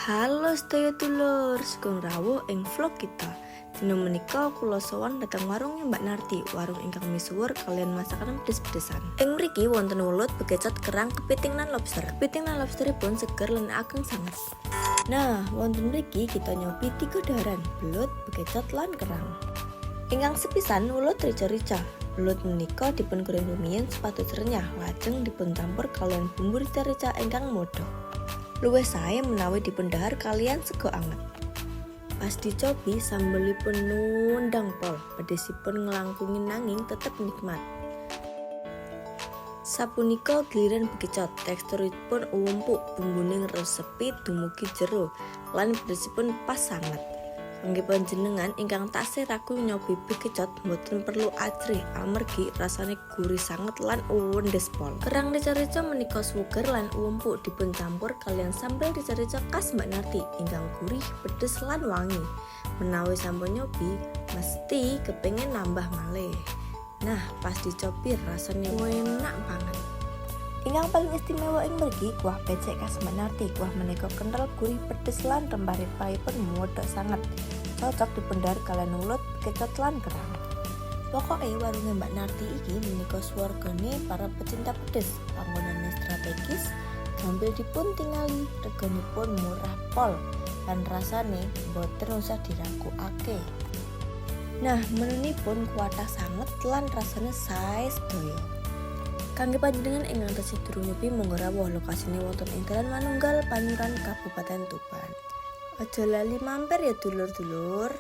Halo sedaya dulur, sugeng rawuh ing vlog kita. Dina menika kula sowan dhateng warunge Mbak Narti, warung ingkang misuwur kaliyan masakan pedes-pedesan. Ing mriki wonten welut, bekecot, kerang, kepiting lan lobster. Kepiting lan lobsteripun seger lan ageng sanget. Nah, wonten mriki kita nyobi tiga daharan, belut, bekecot lan kerang. Ingkang sepisan, welut rica-rica. Belut menika dipun goreng rumiyin supados renyah, lajeng dipun campur kaliyan bumbu rica-rica ingkang modhok. Luwih sae menawi dipun dhahar kaliyan sega anget. Pas dicobi, sambelipun nendang pol, pedesipun nglangkungi nanging tetep nikmat. Sapunika giliran bekecot, teksturipun empuk, bumbune ngresepi dumugi jero, lan pedesipun pas sanget. Kangge panjenengan ingkang taksih ragu nyobi bekecot, boten perlu ajrih amargi rasane gurih sanget lan endes pol. Kerang rica-rica menika suger lan empuk, dipun campur kaliyan sambel rica-rica khas Mbak Narti ingkang gurih, pedes lan wangi. Menawi sampun nyobi, mesti kepengin nambah malih. Nah, pas dicobi rasane enak banget. Ingkang paling istimewa ing mriki kuah becek khas Mbak Narti. Kuah menika kenthel, gurih, pedes lan rempah-rempahipun modhok sanget. Cocok dipun dhahar kaliyan welut, bekecot lan kerang. Pokoke warunge Mbak Narti iki menika swargane para pecinta pedes. Panggonane strategis, gampil dipun tingali, reganipun murah pol, lan rasane boten usah diragukake. Nah, menunipun kuatah sanget lan rasane sae sedaya. Kangge panjenengan ingkang tesih durung nyobi, monggo rawuh, lokasine wonten ing Dalan Manunggal, Panyuran, Kabupaten Tuban. Aja lali mampir ya, dulur-dulur.